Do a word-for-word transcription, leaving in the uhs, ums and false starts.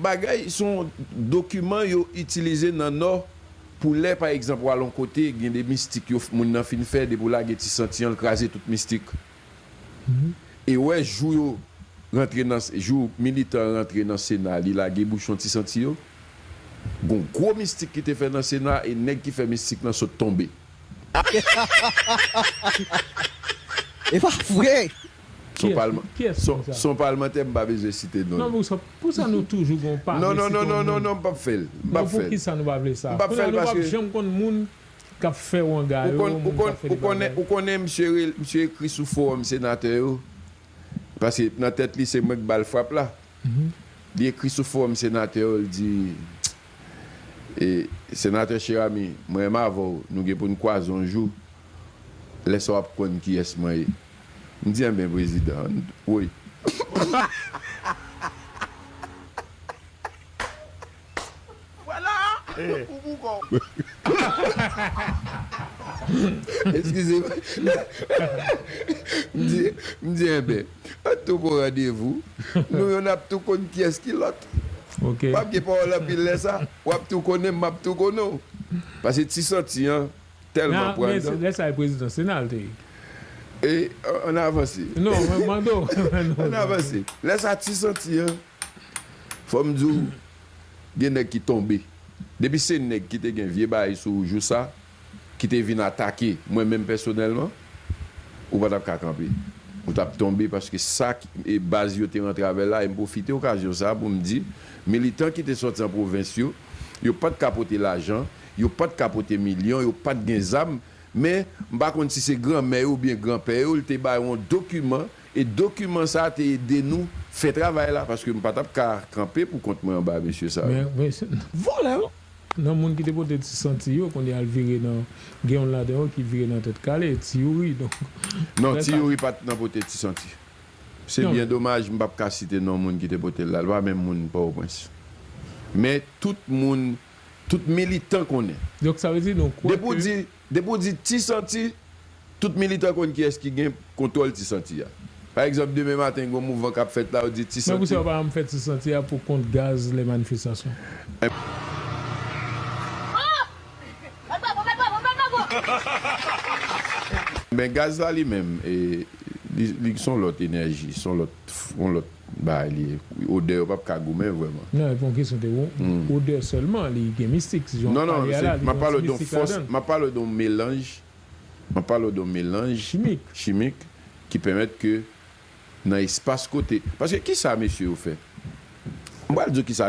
bagay, se yon dokiman yo itilize nan Nò pou lè, pa egzanp, w al yon kote, gen de mistik yo, moun nan fin fè, depi w lage Ti Santi an, l kraze tout mistik. E w wè jou yo rantre nan, jou militan an rantre nan Sena, li lage bouchon Ti Santi yo, gon gwo mistik ki te fè nan Sena, e nèg ki fè mistik lan sot tonbe. E pa vre. Son palman, son, son palmantè, m pa bezwen site non. Non, pou sa, pou sa nou toujou gon pa. Non, non, non, non, non, non, m p ap fè l. M p ap fè l. Pou ki sa nou pa vle sa? M p ap fè l paske. Janm konn moun k ap fè wanga yo, moun k ap fè de bagay. Ou konnen misye ekri sou fowòm senatè yo, paske nan tèt li se mwen k ba l frap la. Li ekri sou fowòm senatè yo, l di, e, Senatè Cheramy, mwen menm avè w, nou gen pou n kwaze yon jou, lè sa w ap konn kiyès mwen ye. M di, enben, prezidan, woy. Vwala! Ou pou kò w. Eskize m. M di, m di, enben, ann tou pran randevou. Nou youn ap tou konn kiyès ki lòt. W ap gen pawòl anpil lè sa. W ap tou konnen m, m ap tou konnen w. Paske Ti Santi an, tèlman pran anndan. Lè sa e prezidan Sena l te ye. E, ann avanse. Non, mwen mande w. Ann avanse. Lè sa Ti Santi an, fò m di w, gen nèg ki tonbe. Depi se nèg ki te gen vye bagay sou ou jou sa, ki te vin atake mwen menm pèsonèlman, ou pa t ap ka kanpe. Ou t ap tonbe paske sa ki, e baz yo te rantre avè l la, e m pwofite okazyon sa a pou m di, militan ki te sòti an pwovens yo, yo pa t ka pote lajan, yo pa t ka pote milyon, yo pa t gen zam, men m pa konn si se granmè yo oubyen granpè yo, l te ba yo yon dokiman, e dokiman sa a te ede nou fè travay la, paske m pa t ap ka kanpe pou kont mwen anba mesye sa yo. Vòlè yo! Nan moun ki te pote Ti Santi yo, kounye a l vire nan, gen youn ladan yo ki vire nan Tèt Kale, Ti Youri, donk. Non, Ti Youri pa t nan pote Ti Santi. Se byen domaj, m p ap ka site non moun ki te pote l la. L pa menm moun Pòtoprens. Men tout moun, tout militan konnen. Donk sa vle di nou kwè ke. Depi w di, depi w di Ti Santi, tout militan konn kiyès ki gen kontwòl Ti Santi a. Pa egzanp, demen maten, gen yon mouvman k ap fèt la, yo di Ti Santi. Men poukisa yo pa janm fè Ti Santi a pou kont gaz lè manifestasyon? Men gaz la li menm, e, li, li se yon lòt enèji, se yon lòt, yon lòt bagay li ye. Odè yo p ap ka goumen vrèman. Non, e pa yon kesyon de odè sèlman, li gen mistik. Jan w pale a la, li gen yon ti mistik ladan l. M ap pale w de yon melanj, m ap pale w de yon melanj chimik ki pèmèt ke nan espas kote. Paske kisa mesye yo fè? M pral di w kisa